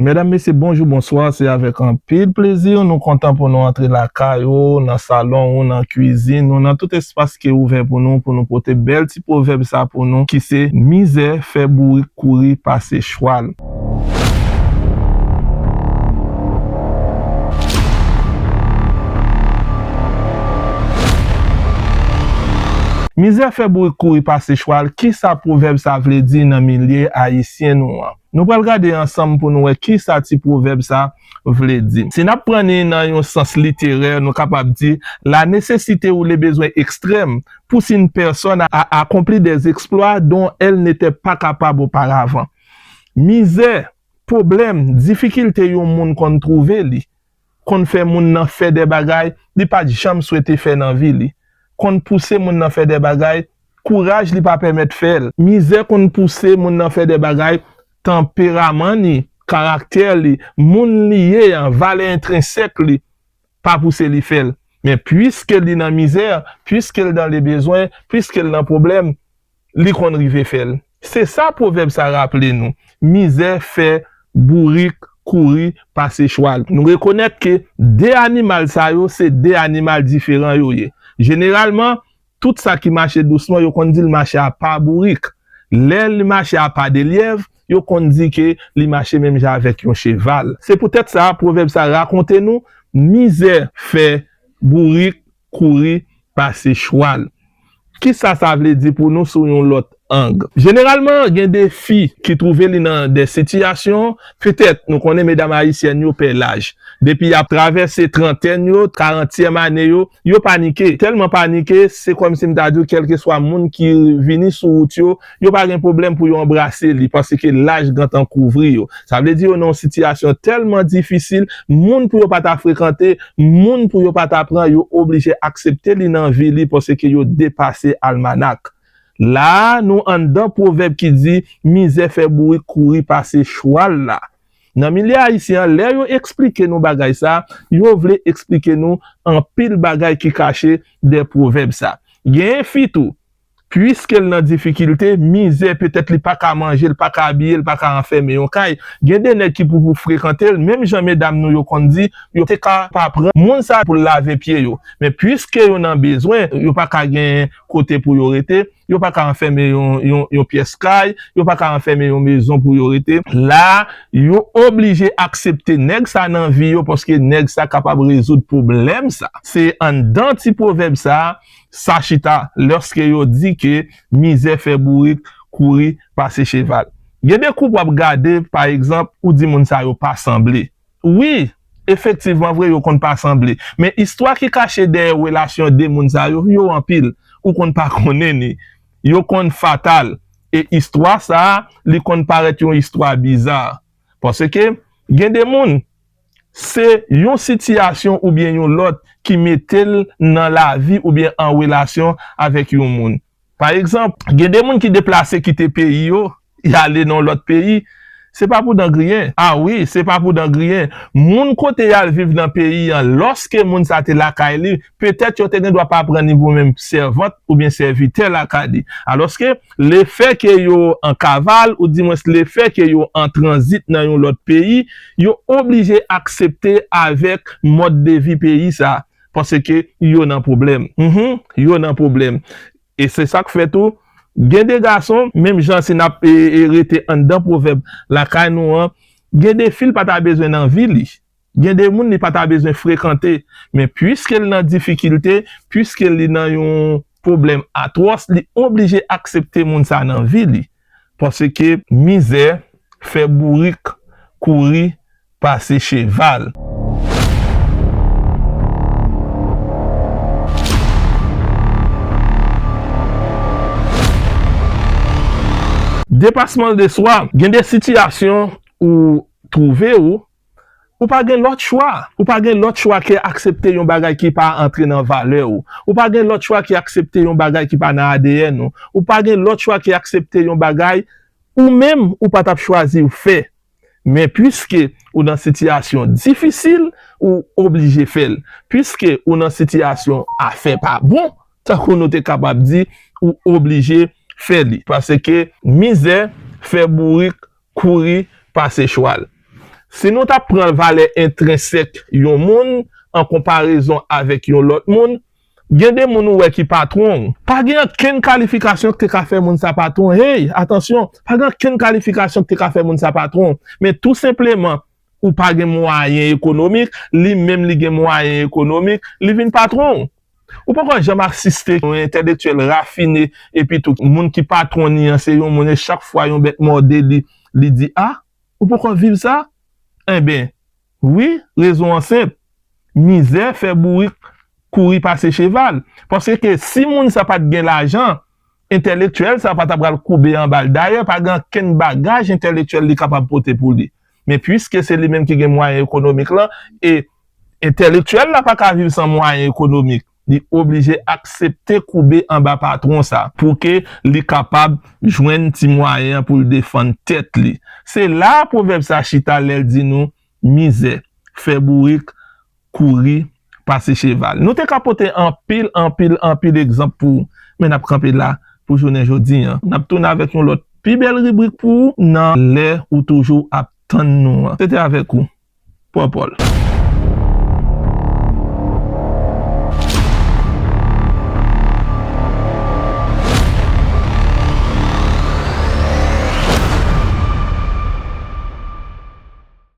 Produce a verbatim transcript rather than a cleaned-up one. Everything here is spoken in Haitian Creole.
Medam, mesye, bonjou, bonswa. Se avèk anpil plezi nou kontan pou nou antre lakay ou, nan salon ou, nan kwizin ou, nan tout espas ki ouvè pou nou, pou nou pote bèl ti pwovèb sa pou nou, ki se: mizè fè bourik kouri pase chwal. Mizè fè bourik kouri pase chwal, kisa pwovèb sa vle di nan milye ayisyen nou an? Nou pral gade ansanm pou nou wè kisa ti pwovèb sa vle di. Si n ap pran li nan yon sans literè, nou kapab di: La nécessité ou les besoins extrêmes poussent une personne à, à accomplir des exploits dont elle n'était pas capable auparavant. Mizè, pwoblèm, difikilte yon moun konn twouve li, konn fè moun nan fè de bagay li pa t janm swete fè nan vi li, konn pouse moun nan fè de bagay kouraj li pa pèmèt fè l. Mizè konn pouse moun nan fè de bagay tanperaman li, karaktè li, moun li ye an, valè entrensèk li pa pouse li fè l. Men piske li nan mizè, piske l dans les besoins, piske l nan pwoblèm, li konn rive fè l. Se sa pwovèb sa raple nou. Mizè fè bourik kouri pase chwal. Nou rekonèt ke de animal sa yo se de animal diferan yo ye. Jeneralman, tout sa ki mache dousman, yo konn di l mache apa bourik. Lè li mache apa de lyèv, yo konn di ke li mache menm jan avèk yon cheval. Se poutèt sa, pwovèb sa rakonte nou, mizè fè bourik kouri pase chwal. Kisa sa vle di pou nou sou yon lòt ang? Jeneralman, gen de fi ki twouve li nan de sitiyasyon, petèt, nou konnen medam ayisyèn yo pè laj. Depi y ap travèse trantèn yo, karantyèm ane yo, yo panike. Tèlman panike, se kòmsi m ta di w, kèlkeswa moun ki vini sou wout yo, yo pa gen pwoblèm pou yo anbrase li, paske laj gentan kouvri yo. Sa vle di yo nan yon sitiyasyon tèlman difisil, moun pou yo pa ta frekante, moun pou yo pa ta pran, yo oblije aksepte li nan vi li paske yo depase almanak. La a, nou anndan pwovèb ki di, mizè fè bourik kouri pase chwal la. Nan milye ayisyen an, lè yo eksplike nou bagay sa, yo vle eksplike nou anpil bagay ki kache dè pwovèb sa. Genyen fi tou, piske l nan difikilte, mizè, petèt li pa ka manje, l pa ka abiye, l pa ka anfème yon kay. Gen de nèg ki pou, pou frekante l, menm jan medam nou yo konn di, yo te ka pa pran moun sa pou l lave pye yo. Men piske yo nan bezwen, yo pa ka gen kote pou yo rete, yo pa ka anfème yon, yon, yon pyès kay, yo pa ka anfème yon mezon pou yo rete. La, yo oblije aksepte nèg sa nan vi yo, paske nèg sa kapab rezoud pwoblèm sa. Se anndan ti pwovèb sa, sa chita, lòske yo di ke mizè fè bourik kouri pase cheval. Gen de koup w ap gade, pa egzanp, ou di moun sa yo pa sanble. Wi, efektivman vre, yo konn pa sanble. Men istwa ki kache dèyè relasyon de moun sa yo, yo anpil. Ou konn pa konnen ni. Yo konn fatal. E istwa sa a, li konn parèt yon istwa biza. Paske gen de moun, se yon sitiyasyon oubyen yon lòt ki mete l nan lavi oubyen an relasyon avèk yon moun. Pa egzanp, gen de moun ki deplase kite peyi yo, y ale nan yon lòt peyi, se pa pou dan griyen. A wi, se pa pou dan griyen. Moun kote y al viv nan peyi an, lòske moun sa te lakay li, petèt yo te gen dwa pa pran ni pou menm sèvant oubyen sèvitè lakay li. Alòske, lefè ke yo an kaval, oudimwens lefè ke yo an tranzit nan yon lòt peyi, yo oblije aksepte avèk mòd de vi peyi sa, paske yo nan pwoblèm. Mhm, yo nan pwoblèm. E se sa k fè tou, gen de gason, menm jan si n ap, e, e, rete anndan pwovèb lakay nou an, gen de fi l pa ta bezwen nan vi li. Gen de moun li pa ta bezwen frekante. Men piske l nan difikilte, piske li nan yon pwoblèm atwòs, li oblije aksepte moun sa nan vi li. Paske mizè fè bourik kouri pase cheval. Depasman de swa, gen de sitiyasyon ou twouve ou, ou pa gen lòt chwa. Ou pa gen lòt chwa ke aksepte yon bagay ki pa antre nan valè ou. Ou pa gen lòt chwa ke aksepte yon bagay ki pa nan A D N ou. Ou pa gen lòt chwa ke aksepte yon bagay ou menm ou pa t ap chwazi w fè. Men piske ou nan sitiyasyon difisil, ou oblije fè l. Piske ou nan sitiyasyon afè pa bon, tankou nou te kapab di, ou oblije fè li. Paske mizè fè bourik kouri pase chwal. Si nou ta pran valè entrensèk yon moun an konparezon avèk yon lòt moun, gen de moun ou wè ki patwon w. Pa gen okenn kalifikasyon ki te ka fè moun sa patwon w. Hey, atansyon, pa gen okenn kalifikasyon ki te ka fè moun sa patwon w. Men tou senpleman, ou pa gen mwayen ekonomik, li menm li gen mwayen ekonomik, li vin patwon w. Ou poko janm asiste yon entèlektyèl rafine, epi tou, moun ki patwon li an se yon moun, e chak fwa yon bèt mòde li, li di, a, ou poko viv sa? Enben, wi, rezon an senp. Mizè fè bourik kouri pase cheval. Paske ke si moun sa pa t gen lajan, entèlektyèl sa pa ta pral koube anba l. Dayè, pa gen okenn bagaj entèlektyèl li kapab pote pou li. Men piske se li menm ki gen mwayen ekonomik lan, e entèlektyèl la pa ka viv san mwayen ekonomik, li oblije aksepte koube anba patwon sa pou ke li kapab jwenn ti mwayen an pou l defann tèt li. Se la pwovèb sa chita lè l di nou, mizè fè bourik kouri pase cheval. Nou te ka pote anpil, anpil, anpil egzanp pou ou, men n ap kanpe la pou jounen jodi an. N ap tounen avèk yon lòt pi bèl ribrik pou ou nan lè ou toujou ap tann nou an. Se te avèk ou, Pòpòl.